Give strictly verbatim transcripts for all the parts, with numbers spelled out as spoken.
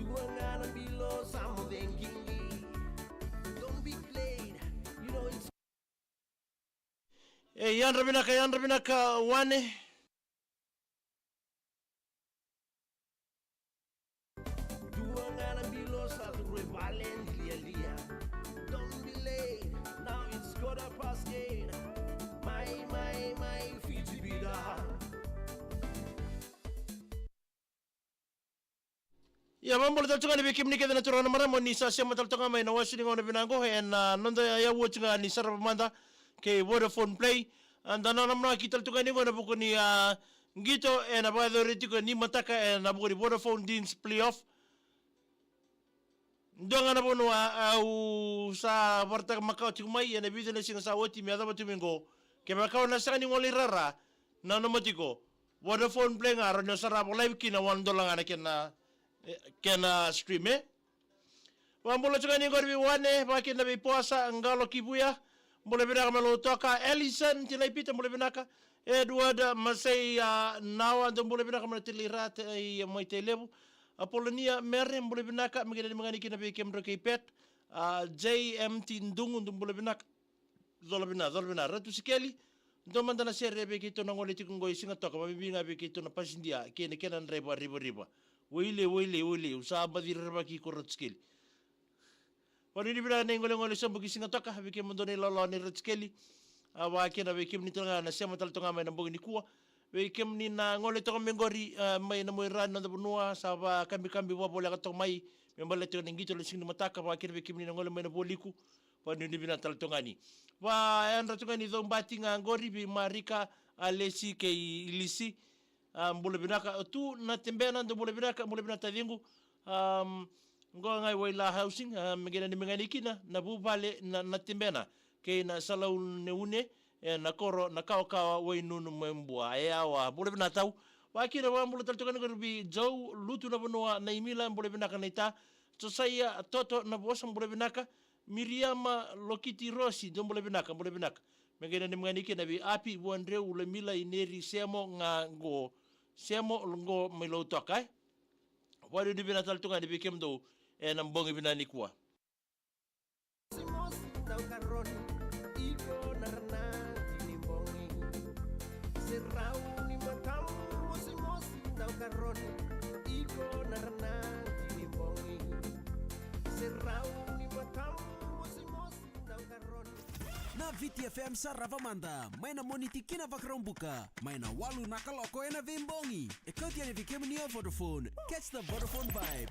Dua ga na bilo sa mo veiqili. Don't be played. You know it's E, yadra vinaka, yadra vinaka, Wane. Dua ga na bilo sa tu e vale ni lialia. Don't be late, now it's quarter past eight. Mai, mai, mai, Fiji bida. Ia, vakabula tale tu ga yani vei kemuni kece na turaga na marama ni sa sema tale tu ga mai na wasi ni gauna vinaka qo, ena noda yaua tu ga ni sarava mada kei Vodafone Play. A, da na namaki tale tu ga yani qo ena vuku ni, a, qito ena vakayacori tiko ni mataka ena vuku ni Vodafone Deans Playoff. Dua ga na vanua au sa vakaraitaka makawa tiko mai ena vica na siga sa oti me yacova tu mai qo. Kevaka o na sega ni gole i rara, nanuma tiko, Vodafone Play ga rawa ni o sarava live kina, one dollar ga na kena, e, kena stream, e. Vakabula tiko yani qori vei Wane, vakakina vei Poasa, Qalo Kivuya, bula vinaka mai Lautoka, Ellison Tilaipita, bula vinaka, Edward Masei, a, Nawa, dou bula vinaka mai Tailevu, mai Tailevu, Apolonia Mere, bula vinaka, me qai nanumi ga yani kina vei kemudrau kei Pet, a, J M T Dugu, dou bula vinaka. Cola vina, cola vina. Ratu Sikeli, dua mada na sere vei keitou na gole tiko qo i Sigatoka, vakabibi ga vei keitou na pasidia kei na kena draiva rivariva. Wailei, wailei, wailei, au sa baci rerevaki iko Ratu Sikeli. Vakanuinui vinaka na igolegole sobu ki Sigatoka, vei kemudou na ilawalawa nei Ratu Sikeli. A, vakakina vei kemuni tale ga na sema tale tu ga mai na bogi nikua. Vei kemuni na gole toka mai qori, a, mai na muaira ni noda vanua, sa vakabikabi vakavoleka toka mai me baleta tiko na qito ena siga ni mataka, vakakina vei kemuni na gole mai na Vualiku. Vakanuinui vinaka tale tu ga yani. Vakayadra tu ga yani Caubati ga qori vei Marika, Alesi kei Ilisi. A, bula vinaka. Tu Natebena, dou bula vinaka, bula vinaka taciqu. Am, qo ga i Waila Housing, a, me qai nanumi ga yani kina na vuvale na Natebena kei na Salauneune, e, na koro na Kawakawa, Wainunu mai Bua. E, awa, bula vinaka tau. Vakakina vakabula tale tu ga yani qori vei Joe Lutu na vanua na Imila, bula vinaka na ita. Josaia Toto na vosa, bula vinaka. Miriama Lokiti Rosi, dou bula vinaka, bula vinaka. Me qai nanumi ga yani kina vei Api, Vuadreu, Lamila, Ineri, Semo ga qo, Semo qo mai Lautoka, e. Vakanuinui vinaka tale tu ga yani vei kemudou ena bogi vinaka nikua. Na Viti F M sarava mada mai na Moniti ki na Vakaraubuka, mai na walu na kaloko ena veibogi. E kauti yani vei kemuni o Vodafone. Catch the Vodafone vibe.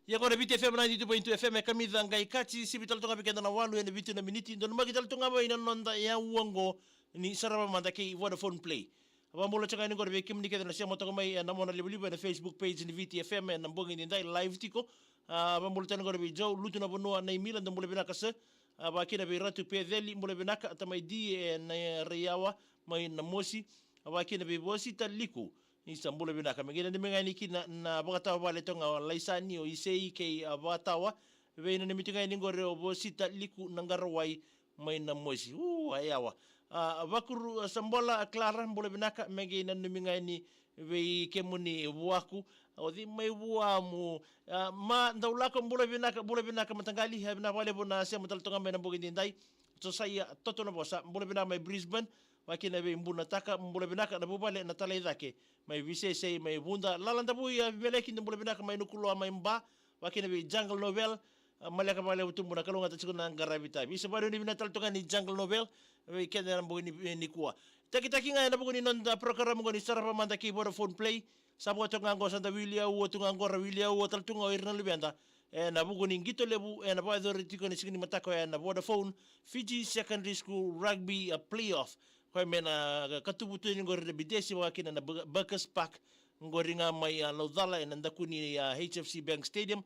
Ia qo na Viti F M ninety-two point two F M, e kamica qai kati sivi tale tu ga vei keda na walu ena vitu na miniti. Donumaki tale tu ga mai na noda yaua qo ni sarava mada kei Vodafone Play. Vakabula tiko yani qori vei kemuni kece na sema toka mai ena monalivaliva ena Facebook page ni Viti F M ena bogi nidai live tiko. A, vakabula tale qori vei Joe Lutu na vanua na Imila, dou bula vinaka sir. A, vakakina vei Ratu Peceli, bula vinaka, Tamai Di ena Raiyawa mai Namosi. A, vakakina vei Vosita Liku, ni sa bula vinaka. Me qai nanumi ga yani kina na vakatawa vale toka ga o Laisani, o Isei kei, a, vakatawa. Veinanumi tiko ga yani qori o Vosita Liku na Qarawai mai Namosi. U, a yawa. A, Vakuru, a, Sabola, a, Clara, bula vinaka, me qai nanumi ga yani vei kemuni Vuaku. O cei mai Vuamu? A, ma dau lako, bula vinaka, bula vinaka mataqali, a, vinaka vakalevu na sema tale toka mai na bogi nidai. Josaia Toto na vosa, bula vinaka mai Brisbane. Vakakina vei Bunataka, bula vinaka na vuvale na Talaicake mai Viseisei, mai Vuda. Lala Davui, a, Vimeleki, dou bula vinaka mai Nukuloa, mai Ba. Vakakina vei Jungle Novel, a, maleka vakalevu tubu na kalougata tiko na qaravi tavi. Isa, vakanuinui vinaka tale toka yani Jungle Novel vei keda ena bogi ni, nikua. Takitaki ga ena vuku ni noda program qo ni sarava mada kei Vodafone Play. Sa vo toka ga qo, sa da wili au, vo toka ga qo, ra wili au, vo tale tu ga o ira na luveda ena vuku ni qito levu ena vakayacori tiko ena siga ni mataka oya na Vodafone Fiji Secondary School Rugby, a, Playoff. Koya me na katuvu tu yani qori na Bidesi vakakina na Buc-, Buckers Park qori ga mai, a, Laucala ena daku ni, a, H F C Bank Stadium.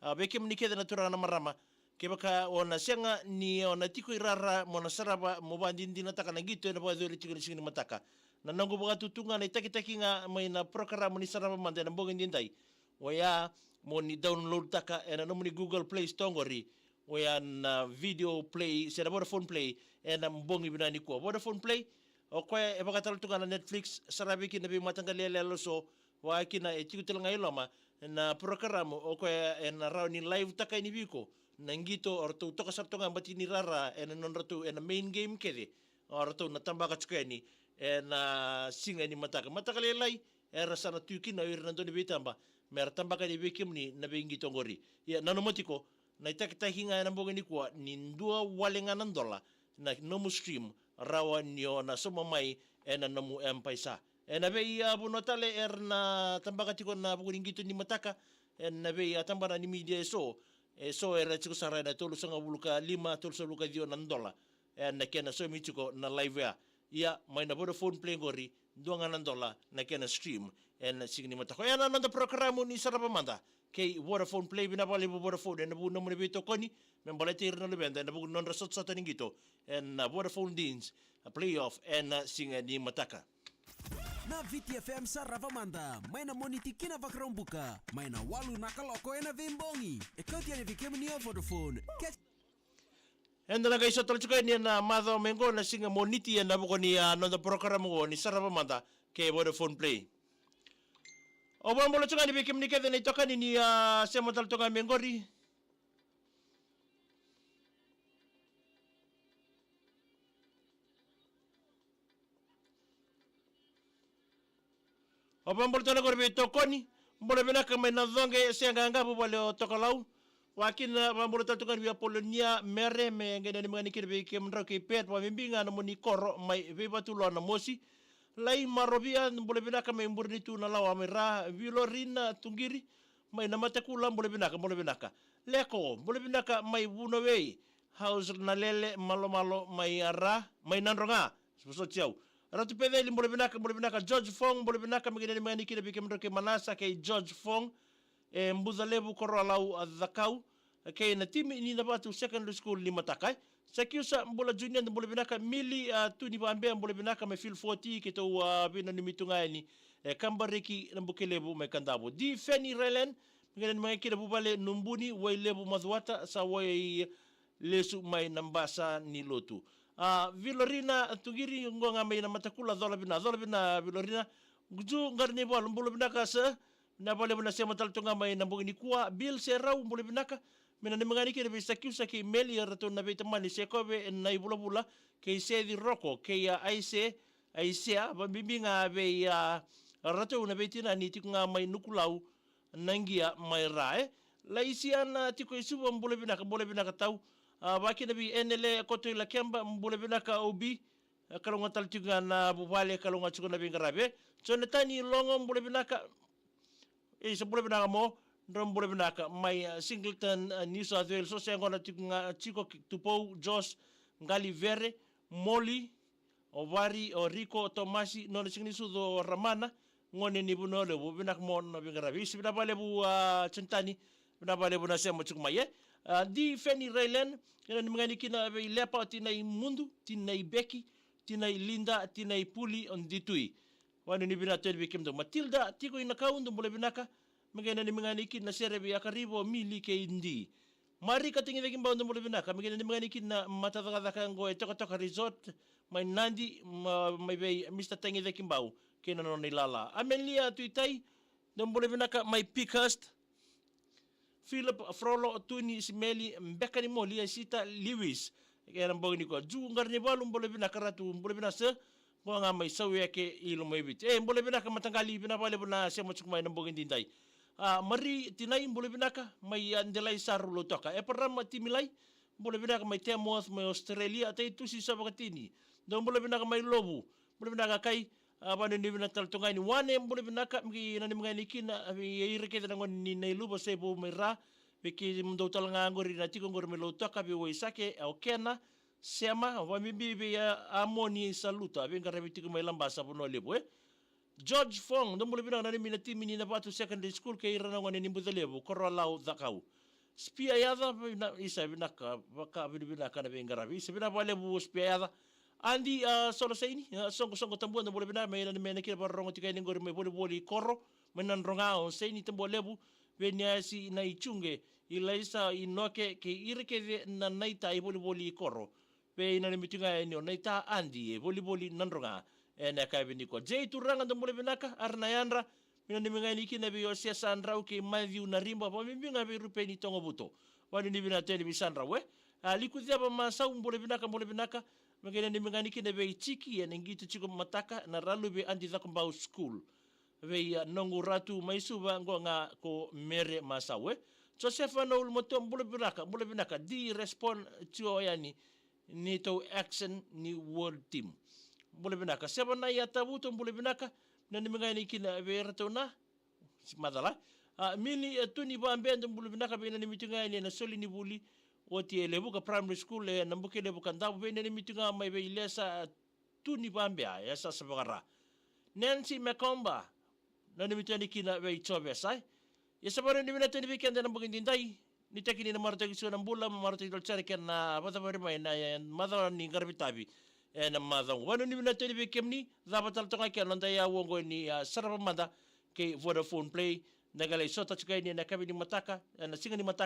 A, vei kemuni kece na turaga na marama, kevaka o na sega ni o na tiko i rara mo na sarava mo vakadinadinataka na qito ena vakayacori tiko ena siga ni mataka, na noqu vakatutu ga na itakitaki ga mai na porokaramu ni sarava mada ena bogi nidai, oya mo ni download taka ena nomuni Google Play Store qori, oya na Video Play se na Vodafone Play ena bogi vinaka nikua. Vodafone Play, O koya e vakatala tu ga na Netflix, saravi kina veimataqali yaloyalo so, vaka kina e tiko tale ga i loma na porokaramu o koya ena rawa ni live taka yani vei iko na qito o ratou toka sara tu ga bati ni rara ena nodratou ena main game kece. O ratou na tabaka tiko yani ena siga ni mataka. Mataka lailai era sa na tu kina o ira na dau ni veitaba me ra tabaka yani vei kemuni na veiqito oqori. Ia nanuma tiko na itakitaki ga ena bogi nikua ni dua wale ga na dola na nomu stream, rawa ni o na sauma mai ena nomu M-PAiSA. Ena vei a vanua tale era na tabaka tiko na vuku ni qito ni mataka ena vei a tabana ni media e so, e so era tiko sara ena tolusagavulu ka lima, tolusagavulu ka ciwa na dola ena kena saumi tiko na live ya. Ia mai na Vodafone Play qori, dua ga na dola na kena stream ena siga ni mataka. Oya na noda porokaramu ni Sarava Mada kei Vodafone Play. Vinaka vakalevu Vodafone ena vuku ni nomuni veitokoni me baleti ira na luveda ena vuku ni nodra sotasota ni qito ena Vodafone Deans Playoff ena siga ni mataka. Na Viti F M Sarava Mada mai na Moniti ki na Vakaraubuka, mai na walu na kaloko ena veibogi. E kauti yani vei kemuni o Vodafone. Ke- Eda na qai sota tale tiko yani ena macawa mai qo na siga Moniti ena vuku ni a noda porokaramu qo ni Sarava Mada kei Vodafone Play. Au vakabula tiko ga yani vei kemuni kece na itokani ni a sema tale tu ga mai qori. Au vakabula tale qori vei Tokoni, bula vinaka mai na Coqe se qaqa, vuvale o Tokalau. Vaka kina vakabula tale tu ga yani vei Apolonia Mere, me qai nanumi ga yani kina vei kemudrau kei Pet, vakabibi ga na nomuni koro mai Veivatulona, Mosi. Lai Marovia, bula vinaka mai Burenitu, Nalawa mai Ra. Vilorina Tuqiri mai Namatakula, bula vinaka, bula vinaka. Leko, bula vinaka mai Vunawei. House Nalele, malomalo mai Ra, mai Nadroga. Vosoti au. Ratu Peceli, bula vinaka, bula vinaka. George Fong, bula vinaka, me qai nanumi ga yani kina vei kemudrau kei Manasa kei George Fong. E Bucalevu, Koroalau, a Cakau, kei na timi ni Navatu Secondary School ni mataka, e. Sakiusa, bula Junior, bula vinaka. Mili, a, Tuni Vabe, bula vinaka mai Fil Foti, keitou a veinanumi tu ga yani e Kabariki, Nabukelevu mai Kadavu. Di Feni Railen, me qai nanumi ga kina vuvale Nubuni, Wailevu, Macuata, sa wai lesu mai na basa ni lotu. A, Vilorina Tuqiri, qo ga mai Namatakula, cola vina, cola vina Vilorina. Ju Qaranivalu, bula vinaka sir. Vinaka vakalevu na sema tale tu ga mai na bogi nikua. Bill Serau, bula vinaka. Me nanumi ga yani kina vei Sakiusa kei Meli, eratou na veitamani Sekove Naivulavula, kei Seci Roko, kei a Aise, Aisea, vakabibi ga vei a ratou na veitinani tiko ga mai Nukulau, na qia mai Ra, e. Laisiana tiko i Suva, bula vinaka, bula vinaka tau. A, vaka kina vei Enele Kotoilakeba, bula vinaka Obi. E, kalougata tale tiko ga na vuvale, kalougata tiko na veiqaravi, e. Jonatani Logo, bula vinaka. E, sa bula vinaka mo. Drau bula vinaka mai, a, Singleton, a, New South Wales. So se gona tiko ga, tiko ki Tupou, Jos, Qali Vere, Moli, o Vari, o Riko, o Tomasi, nona siga ni sucu o Ramana, gone ni Vanua Levu, vinaka mo na veiqaravi. Isa, vinaka vakalevu, a, Jonatani, vinaka vakalevu na sema tiko mai, e. A, Di Feni Railen, ena nanumi ga yani kina vei Lepa, o tinai Mudu, tinai Beki, tinai Lida, tinai Puli, o Ditui. Vakanuinui vinaka tu yani vei kemudou. Matilda, tiko i Nakau, dou bula vinaka, me qai nanumi ga yani kina na sere vei Akarivo, Mili kei Di. Marika Tagicakibau, dou bula vinaka, me qai nanumi ga yani kina matacakacaka qo e Tokatoka Resort mai Nadi, ma, mai vei Mr Tagicakibau kei na nona ilala. Amelia Tuitai, dou bula vinaka mai Peakhurst. Philip Frolo, Tuni Simeli, Beka ni Moli, Asita Lewis. Ena bogi nikua. Ju Qaranivalu, bula vinaka Ratu, bula vinaka sir. Qo ga mai Saueke i Lomaiviti. E, bula vinaka mataqali, vinaka vakalevu na sema tiko mai na bogi daidai. A, Mari Tinai, bula vinaka mai, a, Delai Saru, Lautoka. Eparama Timilai, bula vinaka mai Tamworth mai Australia. Taitusi Savakatini, dou bula vinaka mai Lovu. Bula vinaka kai, a, vakanuinui vinaka tale tu ga yani. Wane, bula vinaka, me qai nanumi ga yani kina vei ira kece na gone ni Nailuva, Saivou mai Ra. Vei kemudou tale ga qori na tiko qori mai Lautoka, vei Waisake, o Kena, Sema, vakabibi vei, a, Amoni Saluta, veiqaravi tiko mai Labasa, Vanua Levu, e. George Fong, dou bula vinaka, nanumi na timi ni Navatu Secondary School kei ira na gone ni Bucalevu, Koroalau, Cakau. Spia Yaca, vina-, isa vinaka, vakavinavinaka na veiqaravi, isa vinaka vakalevu Spia Yaca. Adi, a, Solosaini, a, Soqosoqo Tabua, dou bula vinaka, me nanumi na kena vakarorogo tiko yani qori mai Volivoli Koro, mai Nadroga, o Saini Tabualevu, Veniasi Naijuqe, Ilaisa Inoke, kei ira kece na naita i Volivoli Koro. Vei nanumi tu ga yani o Naita Adi e Volivoli Nadroga. Ena yakavi nikua, Jay Turaga, dou bula vinaka. Ara na yadra, me nanumi ga yani kina vei Osea Sadrau kei Matthew Nariba, vakabibi ga vei Rupeni Togovuto. Vanuinui vinaka tale vei Sadrau e. A, Likuceva Masau, bula vinaka, bula vinaka. Me qai nanumi ga yani kina vei Jiki ena qito tiko mataka na Raluve Adi Cakobau School. Vei, a, noqu ratu mai Suva qo ga ko Mere Masau e. Josefa Naulumatua, bula vinaka, bula vinaka. Di respond tiko yani ni tou action ni world team. Bula vinaka. Sevanaia Tavuto, bula vinaka. Nanumi ga yani kina vei iratou na, si macala. A, Mili, e, Tuni Vabea, dou bula vinaka. Vei nanumi tu ga yani ena soli ni vuli oti e Levuka Primary School ena Buke Levu, Kadavu. Vei nanumi tu ga mai vei Lesa, a, Tuni Vabea, e sa sa vakara. Nancy Mekomba, nanumi tu yani kina vei Jovesa e. Ia sa vanuinui vinaka tale vei keda ena bogi nidai. Nuitaki ni na marautaki tiko na bula, marautaki tale tiko na kena vakacavari mai na, e, macawa ni qaravi tavi. Ena macawa oqo, vanuinui vinaka tale vei kemuni. Cava tale toka ga kena noda iyau oqo ni, a, Sarava Mada kei Vodafone Play. Da qai lai sota tiko yani ena yakavi ni mataka, ena siga ni mataka.